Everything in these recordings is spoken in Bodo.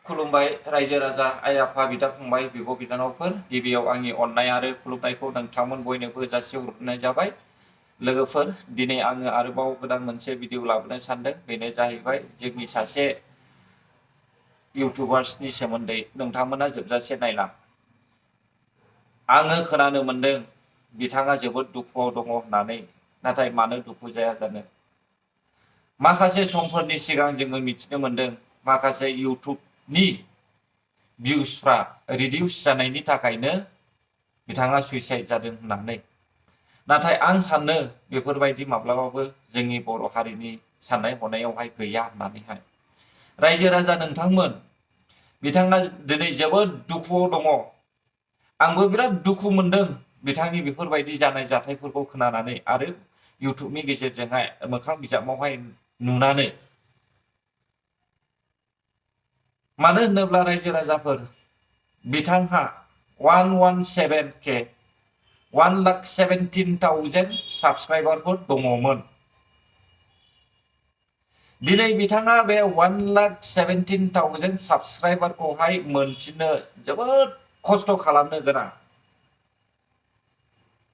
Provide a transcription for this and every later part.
खुलुमबाय रायजो राजा आइ आफा बिदा फंबाय बिब' बिनानावफोर गिबियाव आंनि अननाय आरो खुलुमनायखौ नोंथांमोन बयनोबो जासिहरनाय जाबाय। लोगोफोर दिनै आङो आरोबाव गोदान मोनसे भिडिअ लाबोनो सानदों। बेनो जाहैबाय जोंनि सासे इउटुबार्सनि सोमोन्दै नोंथांमोना जोबजासे नायलां। आङो खोनानो मोनदों बिथाङा जोबोद दुखुआव दङ होननानै, नाथाय मानो दुखु जाया जानो। माखासे समफोरनि सिगां जोङो मिथिनो मोनदों माखासे इउटुबनि भिउसफ्रा रिडिउस जानायनि थाखायनो बिथाङा सुइसाइड जादों होननानै। नाथाय आं सानो बेफोरबायदि माब्लाबाबो जोंनि बर' हारिनि साननाय हनायावहाय गैया होननानैहाय। रायजो राजा नोंथांमोन, बिथाङा दिनै जोबोद दुखुआव दङ। आंबो बिराद दुखु मोनदों बिथांनि बेफोरबायदि जानाय जाथायफोरखौ खोनानानै आरो इउटुबनि गेजेरजोंहाय मोखां बिजाबावहाय नुनानै। मानो होनोब्ला रायजो राजाफोर, बिथांहा 117K 1,17,000 साबस्क्राइबारफोर दङमोन। दिनै बिथाङा बे 1,17,000 साबस्क्राइबारखौहाय मोनफिननो जोबोद खस्थ' खालामनो गोनां।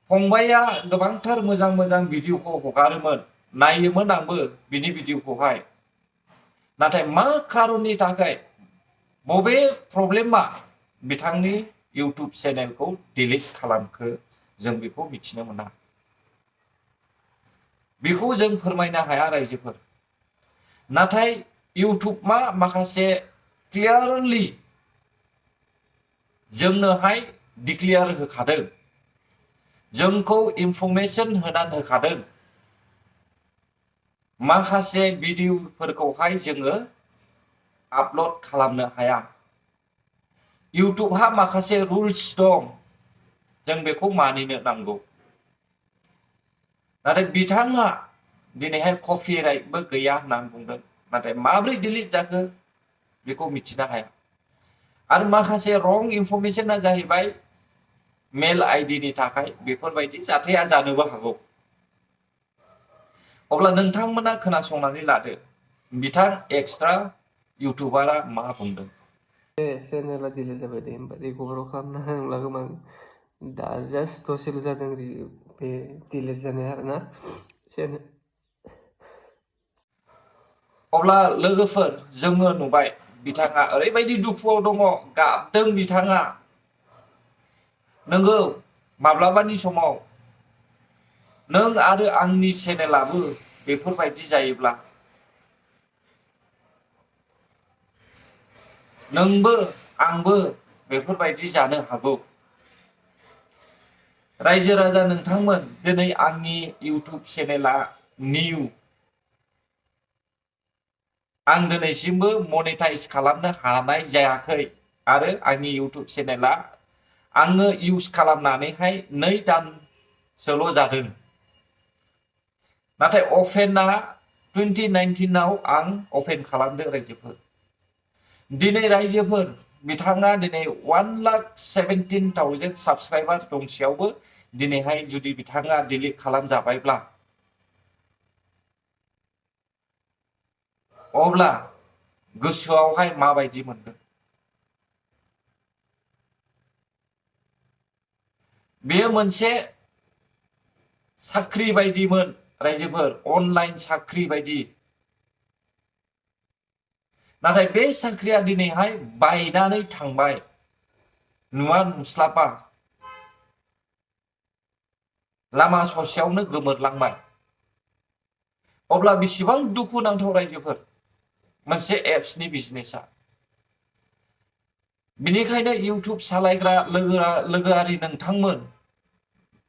फंबाया गोबांथार मोजां मोजां भिडिअखौ हगारोमोन, नायोमोन आंबो बिनि भिडिअखौहाय। नाथाय मा खारननि थाखाय, बबे प्रब्लेमा बिथांनि इउटुब चेनेलखौ डिलिट खालामखो, जों बेखौ मिथिनो मोना। बेखौ जों फोरमायनो हाया रायजोफोर। नाथाय इउटुबआ माखासे क्लियारलि जोंनोहाय डिक्लेयार होखादों, जोंखौ इनफरमेशन होनानै होखादों। माखासे भिडिअफोरखौहाय जोङो आपल'ड खालामनो हाया। इउटुबहा माखासे रुल्स दं, जों बेखौ मानिनो नांगौ। नाथाय बिथाङा दिनैहाय कपिराइटबो गैया होननानै बुंदों। नाथाय माब्रै डिलिट जाखो बेखौ मिथिनो हाया। आरो माखासे रं इनफरमेशना जाहैबाय मेल आइडिनि थाखाय बेफोरबायदि जाथाया जानोबो हागौ। अब्ला नोंथांमोना खोनासंनानै लादो बिथां एक्सट्रा इउटुबारा मा बुंदों। बे चेनेला डिलिट जाबाय दे, होमबा रिकभार खालामनो होनब्ला गोबां दा जास्ट दसेल' जादों बे डिलिट जानाया आरोना चेनेल। अब्ला लोगोफोर, जोङो नुबाय बिथाङा ओरैबायदि दुखुआव दङ, गाबदों बिथाङा। नोंगौ, माब्लाबानि समाव नों आरो आंनि चेनेलाबो बेफोरबायदि जायोब्ला नोंबो आंबो बेफोरबायदि जानो हागौ। रायजो राजा नोंथांमोन, दिनै आंनि इउटुब चेनेला निउ। आं दिनैसिमबो मनेटाइज खालामनो हानाय जायाखै। आरो आंनि इउटुब चेनेला आङो इउज खालामनानैहाय 2 दानसोल' जादों। नाथाय अपेना 2019आव आं अपेन खालामदों रायजोफोर। दिनै रायजोफोर, बिथाङा दिनै 1,17,000 साबस्क्राइबार दंसेयावबो दिनैहाय जुदि बिथाङा डिलिट खालामजाबायब्ला, अब्ला गोसोआवहाय माबायदि मोनगोन? बेयो मोनसे साख्रि बायदिमोन रायजोफोर, अनलाइन साख्रि बायदि। नाथाय बे साख्रिया दिनैहाय बायनानै थांबाय, नुवा नुस्लाबा लामा ससेयावनो गोमोरलांबाय। अब्ला बेसेबां दुखुनांथाव रायजोफोर मोनसे एप्सनि बिजनेसा। बिनिखायनो इउटुब सालायग्रा लोगोआरि नोंथांमोन,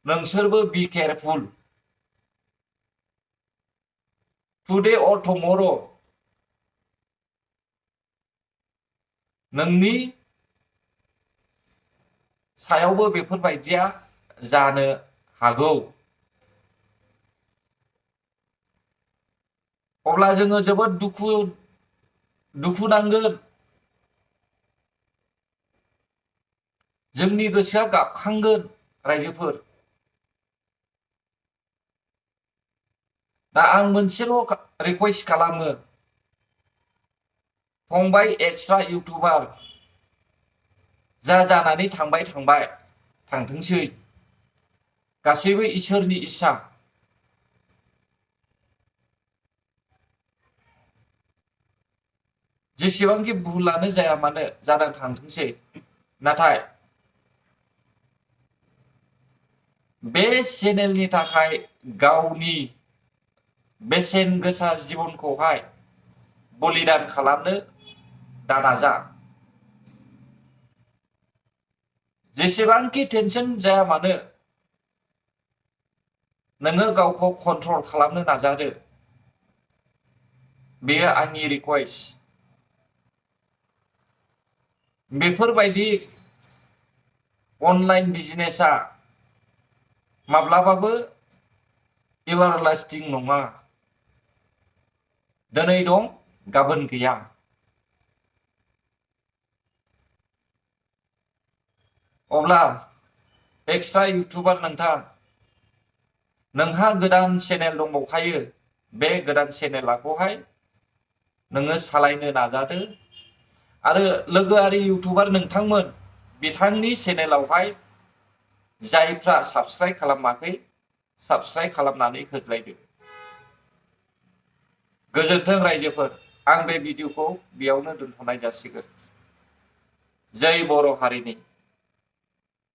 नोंसोरबो बि केयारफुल। टुडे अर टुमर' नोंनि सायावबो बेफोरबायदिया जानो हागौ। अब्ला जोङो जोबोद दुखु नांगोन। जोंनि गोसोआ गाबखांगोन रायजोफोर। दा आं मोनसेल' रिक्वेस्ट खालामो, फंबाय एक्सट्रा इउटुबार जानानै थांबाय थांथोंसै गासैबो इसोरनि इस्सा जेसेबांखि भुलानो जाया मानो जाना थांथोंसै नाथाय बे चेनेलनि थाखाय गावनि बेसेन गोसा जिबनखौहाय बलिदान खालामनो दा नाजा जेसेबांखि टेनसन जाया मानो नोङो गावखौ कन्ट्रल खालामनो नाजादो बेयो आंनि रिक्वेस्ट बेफोरबायदि अनलाइन बिजनेसा माब्लाबाबो एभारलास्टिं नङा दिनै दं गाबोन गैया अब्ला एक्सट्रा इउटुबार नोंहा गोदान चेनेल दंबावखायो बे गोदान चेनेलखौहाय नोङो सालायनो नाजादो आरो लोगोआरि इउटुबार नोंथांमोन बिथांनि चेनेलावहाय जायफ्रा साबस्क्राइब खालामाखै साबस्क्राइब खालामनानै होज्लायदो गोजोन्थों रायजोफोर आं बे भिडिअखौ बेयावनो दोनथ'नाय जासिगोन जय बर' हारिनि